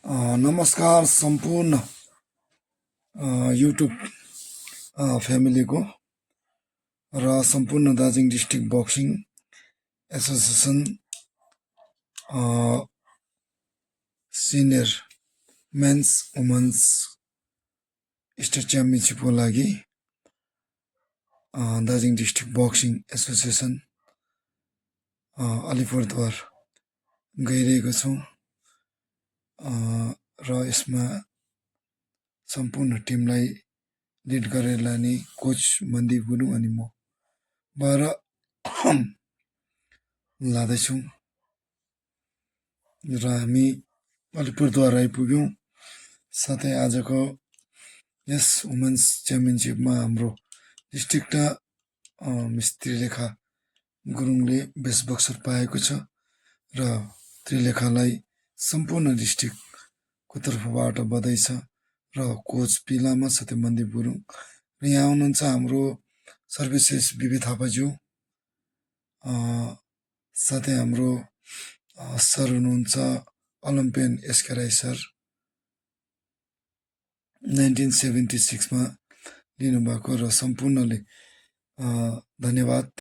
नमस्कार सम्पूर्ण युट्युब फ्यामिलीको र सम्पूर्ण Darjeeling district boxing association senior men's women's state च्याम्पियनसिपको लागि Darjeeling district boxing association Alipurduar गइरहेको छौँ र यसमा सम्पूर्ण टिमलाई लिड गरेर लाने कोच मन्दिप गुरुङ अनि म भएर लाँदैछौँ र हामी अलिपुरद्वार आइपुग्यौँ। साथै आजको यस वुमेन्स च्याम्पियनसिपमा हाम्रो डिस्ट्रिक्ट मिस त्रिलेखा गुरुङले बेस्ट बक्सर पाएको छ र त्रिलेखालाई सम्पूर्ण डिस्ट्रिक्टको तर्फबाट बधाई छ र कोच पिलामा साथै मन्दिप गुरुङ र यहाँ हुनुहुन्छ हाम्रो सर्भिसेस बिबी थापाज्यू, साथै हाम्रो सर हुनुहुन्छ ओलम्पियन एसके राई सर, 1976 मा लिनुभएको र सम्पूर्णले धन्यवाद।